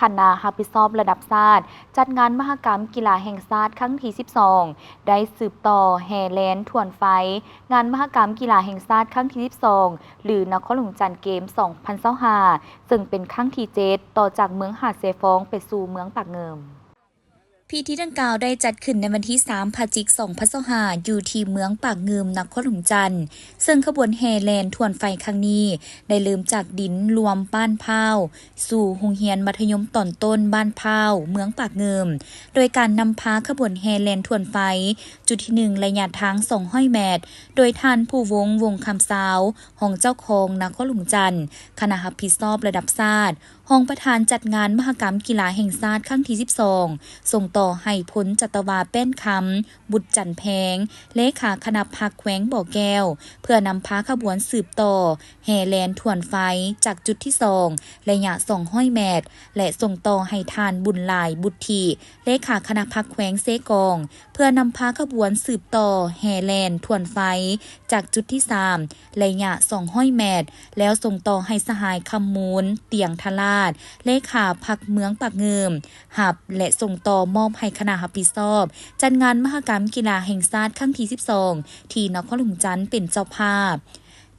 ຄະນະຮັບຜິດຊອບລະດັບຊາດ ຈັດງານມະຫະກຳກິລາແຫ່ງຊາດຄັ້ງທີສິບສອງ ໄດ້ສືບຕໍ່ແຫ່ແລ່ນທວນໄຟ ງານມະຫະກຳກິລາແຫ່ງຊາດຄັ້ງທີສິບສອງ ຫຼື ນະຄອນຫຼວງຈັນເກມ ສອງພັນຊາວຫ້າ ເຊິ່ງເປັນຄັ້ງທີເຈັດ ຕໍ່ຈາກເມືອງຫາດເຊຟອງໄປສູ່ເມືອງປາກງື່ມ. ພິທີດັ່ງກ່າວໄດ້ຈັດຂຶ້ນໃນວັນທີສາມ ພະຈິກ ສອງພັນຊາວຫ້າ ຢູ່ທີ່ເມືອງປາກງື່ມ ນະຄອນຫຼວງຈັນ, ເຊິ່ງຂະບວນແຫ່ແລ່ນທວນໄຟຄັ້ງນີ້ ໄດ້ເລີ່ມຈາກດິນລວມບ້ານພ້າວ ສູ່ໂຮງຮຽນມັດທະຍົມຕອນຕົ້ນບ້ານພ້າວ ເມືອງປາກງື່ມ, ໂດຍການນຳພາຂະບວນແຫ່ແລ່ນທວນໄຟ ຈຸດທີໜຶ່ງ ໄລຍະທາງສອງຮ້ອຍແມັດ ໂດຍທ່ານ ພູວົງ ວົງຄຳຊາວ ຮອງເຈົ້າຄອງນະຄອນຫຼວງຈັນ, ຄະນະຮັບຜິດຊອບລະດັບຊາດ, ຮອງປະທານຈັດງານມະຫະກຳກິລາແຫ່ງຊາດຄັ້ງທີສິບສອງ ສົ່ງຕໍ່ໃຫ້ ພົນຈັດຕະວາ ແປ້ນຄຳ ບຸດຈັນແພງ ເລຂາຄະນະພັກແຂວງບໍ່ແກ້ວ ເພື່ອນຳພາຂະບວນສືບຕໍ່ແຫ່ແລ່ນທວນໄຟ ຈາກຈຸດທີສອງ ໄລຍະສອງຮ້ອຍແມັດ ແລະ ສົ່ງຕໍ່ໃຫ້ທ່ານ ບຸນຫຼາຍ ບຸດທິ ເລຂາຄະນະພັກແຂວງເຊກອງ ເພື່ອນຳພາຂະບວນສືບຕໍ່ແຫ່ແລ່ນທວນໄຟ ຈາກຈຸດທີສາມ ໄລຍະສອງຮ້ອຍແມັດ ແລ້ວສົ່ງຕໍ່ໃຫ້ສະຫາຍ ຄຳມູນ ຕຽງທະລາດ ເລຂາພັກເມືອງປາກງື່ມ ຮັບ ແລະ ສົ່ງຕໍ່ມອບໃຫ້ຄະນະຮັບຜິດຊອບຈັດງານມະຫະກຳກິລາແຫ່ງຊາດຄັ້ງທີສິບສອງ ທີ່ນະຄອນຫຼວງຈັນເປັນເຈົ້າພາບ.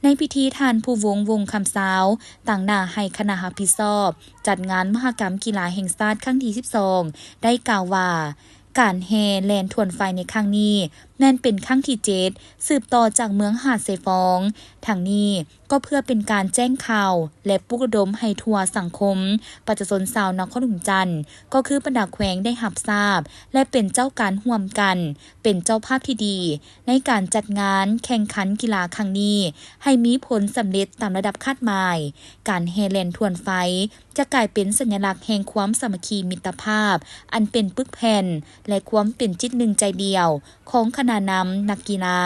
ໃນພິທີ ທ່ານ ພູວົງ ວົງຄຳຊາວ ຕາງໜ້າໃຫ້ຄະນະຮັບຜິດຊອບຈັດງານມະຫະກຳກິລາແຫ່ງຊາດຄັ້ງທີສິບສອງ ໄດ້ກ່າວວ່າ ການແຫ່ແລ່ນທວນໄຟໃນຄັ້ງນີ້ ແມ່ນເປັນຄັ້ງທີເຈັດ ສືບຕໍ່ຈາກເມືອງຫາດເຊຟອງ. ທັງນີ້ກໍເພື່ອເປັນການແຈ້ງຂ່າວ ແລະ ປຸກລະດົມໃຫ້ທົ່ວສັງຄົມ ປະຊາຊົນຊາວນະຄອນຫຼວງຈັນ ກໍຄືບັນດາແຂວງໄດ້ຮັບຊາບ ແລະ ເປັນເຈົ້າການຮ່ວມກັນ ເປັນເຈົ້າພາບທີ່ດີ ໃນການຈັດງານແຂ່ງຂັນກິລາຄັ້ງນີ້ ໃຫ້ມີຜົນສຳເລັດຕາມລະດັບຄາດໝາຍ. ການແຫ່ແລ່ນທວນໄຟ ຈະກາຍເປັນສັນຍະລັກແຫ່ງຄວາມສາມັກຄີມິດຕະພາບ ອັນເປັນປຶກແຜ່ນ ແລະ ຄວາມເປັນຈິດໜຶ່ງໃຈດຽວ ຂອງຄະນະນຳນັກກິລາ,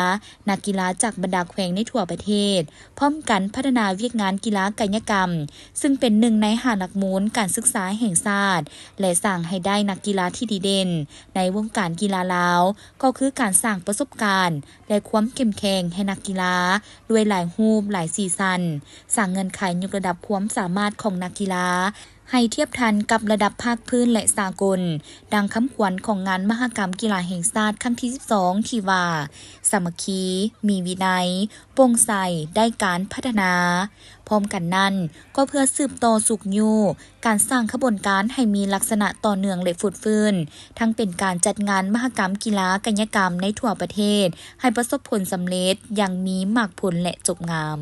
ນັກກິລາຈາກບັນດາແຂວງໃນທົ່ວປະເທດ, ພ້ອມກັນພັດທະນາວຽກງານກິລາກາຍະກຳ, ຊຶ່ງເປັນໜຶ່ງໃນຫ້າຫຼັກມູນການສຶກສາແຫ່ງຊາດ ແລະ ສ້າງໃຫ້ໄດ້ນັກກິລາທີ່ດີເດັ່ນໃນວົງການກິລາລາວ ກໍຄືການສ້າງປະສົບການ ແລະ ຄວາມເຂັ້ມແຂງໃຫ້ນັກກິລາ ດ້ວຍຫຼາຍຮູບ, ຫຼາຍສີສັນ, ສ້າງເງື່ອນໄຂຍົກລະດັບຄວາມສາມາດຂອງນັກກິລາ ໃຫ້ທຽບທັນກັບລະດັບພາກພື້ນ ແລະ ສາກົນ, ດັ່ງຄຳຂວັນຂອງງານມະຫະກຳກິລາແຫ່ງຊາດຄັ້ງທີສິບສອງ ທີ່ວ່າ ສາມັກຄີ, ມີວິໄນ, ໂປ່ງໃສ, ໄດ້ການພັດທະນາ. ພ້ອມກັນນັ້ນ, ກໍເພື່ອສືບຕໍ່ຊຸກຍູ້ການສ້າງຂະບວນການໃຫ້ມີລັກສະນະຕໍ່ເນື່ອງ ແລະ ຟົດຟື້ນ, ທັງເປັນການຈັດງານມະຫະກຳກິລາກາຍະກຳໃນທົ່ວປະເທດ ໃຫ້ປະສົບຜົນສຳເລັດຢ່າງມີໝາກຜົນ ແລະ ຈົບງາມ.